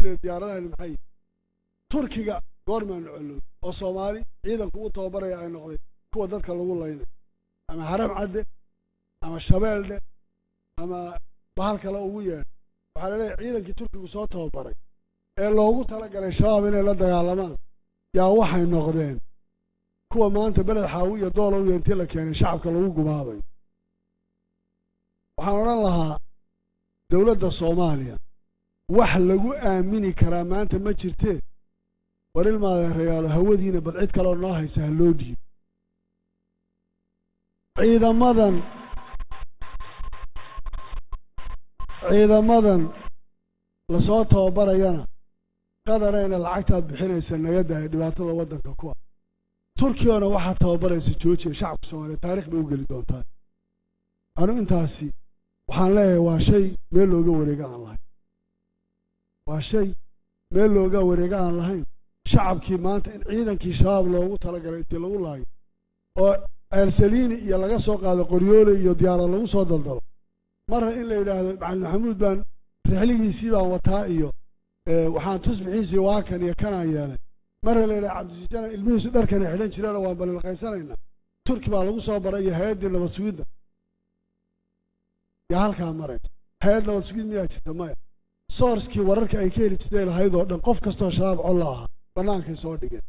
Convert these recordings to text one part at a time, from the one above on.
Leeyahay diyaaradahani maxay yihiin? Turkiga goormaanu collow oo Soomaali ciidanku u tababaraya ay noqday kuwa dadka lagu laynayo, ama Haram Cadde ama Shabeeldhe ama bahal kale ugu yeedhay. Waxaa la leeyahay ciidankii Turkigu soo tababaray ee loogu talagalay Shabaab inay la dagaalamaan yaa waxay noqdeen kuwa maanta Beled Xaawi iyo Doolow iyo intii la keenay shacabka lagu gumaadayo. Waxaan odhan lahaa, dowladda Soomaaliya wax lagu aamini karaa maanta ma jirtee. War ilmaadeerayaalo, hawadiina bal cid kaloo noo haysa ha loo dhiibo. Ciidamadan lasoo tababarayana, Qadarayna lacagtaad bixinaysa naga dahay dhibaatada waddanka ku ah. Turkiyona waxaa tababaraysa joojiya. Shacabka Soomaaliya taarikh bay u geli doontaa. Anu intaasi waxaan leeyahay, waa shay meel looga wareega aan lahayn, waa shay meel looga wareega aan lahayn. Shacabkii maanta in ciidankii Shabaab loogu talagalay intii lagu laayo oo Ceelsaliini iyo laga soo qaado Qoryoole iyo diyaarad lagu soo daldalo, marna in la yidhaahdo Macalin Maxamuud baan rixligiisii baan wataa iyo waxaan tusbixiisii waa kan iyo kanaan yeelay, marna la yidhaha Cabdijana ilmihiisu dharkana xidhan jireenoo waan balilqaysanaynaa, Turki baa lagu soo baray iyo hay-addii nabad sugidda yaa halkaa maraysa. Hay-ad nabad sugid miyaa jirta? Maya. Source-kii wararka ay ka heli jirtay lahayd oo dhan, qof kastoo Shabaab colla ahaa bannaankay soo dhigeen.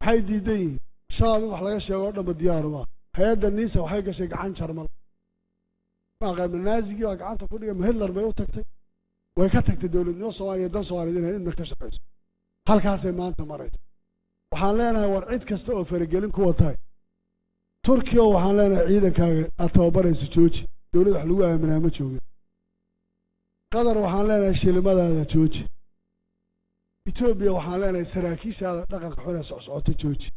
Maxay diidan yihiin? Shabaab in wax laga sheego o dhanba diyaaruma. Hay-adda NISA waxay gashay gacan Jarmal. Ma Naazigii baa gacanta ku dhigay? Ma Hitler bay u tagtay? Way ka tagtay dowladnimo Soomaaliya, dan Soomaaliyeed inay inna ka shaqayso. Halkaasay maanta maraysa. Waxaan leenahay, war cid kasta oo faragelin kuwa tahay, Turkiya waxaan leenahay, ciidankaaga aad tababarayso jooji, dowlad wax lagu aaminaa ma joogin. Qatar waxaan leenahay, shilimadaada jooji. Etoobiya waxaan leenahay, saraakiishaada dhaqanka xun ee socsocota jooji.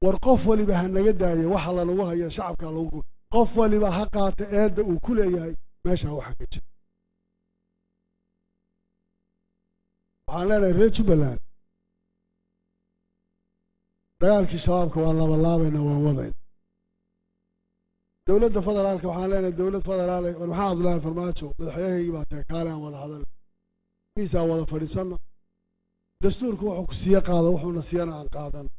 War qof waliba ha naga daayo waxa lanagu hayo shacabka lagu. Qof waliba ha qaata eedda uu ku leeyahay meeshaa waxa ka jira. Waxaan leenahay reer Jubbaland, dagaalkii Shabaabka waan labalaabayna, waan wadayna. Dowladda federaalka waxaan leenahay, dowlad federaale, war Maxamed Cabdullaahi Farmaajo, madaxweynahaygii baa tahay, kaale aan wada hadalno, miis aan wada fadhiisanno, dastuurku wuxuu ku siiye qaado, wuxuuna siiyana aan qaadano.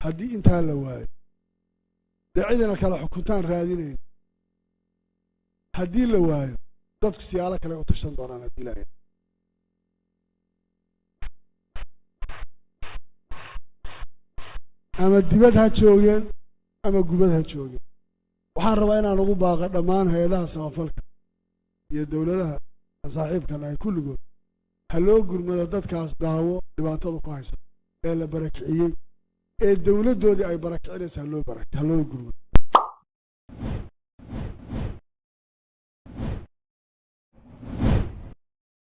Haddii intaa la waayo, dee cidina kale xukuntaan raadinayn. Haddii la waayo, dadku siyaalo kale u tashan doonaan haddii ilaahay. Ama dibad ha joogeen ama gubad ha joogeen. Waxaan rabaa inaan ugu baaqa dhammaan hay-adaha samafalka iyo dowladaha aan saaxiibka nahay kulligood, ha loo gurmado dadkaas daawo dhibaatada ku haysa ee la barakiciyey, ee dowladdoodii ay barakicinaysa. Ha loo gurmado.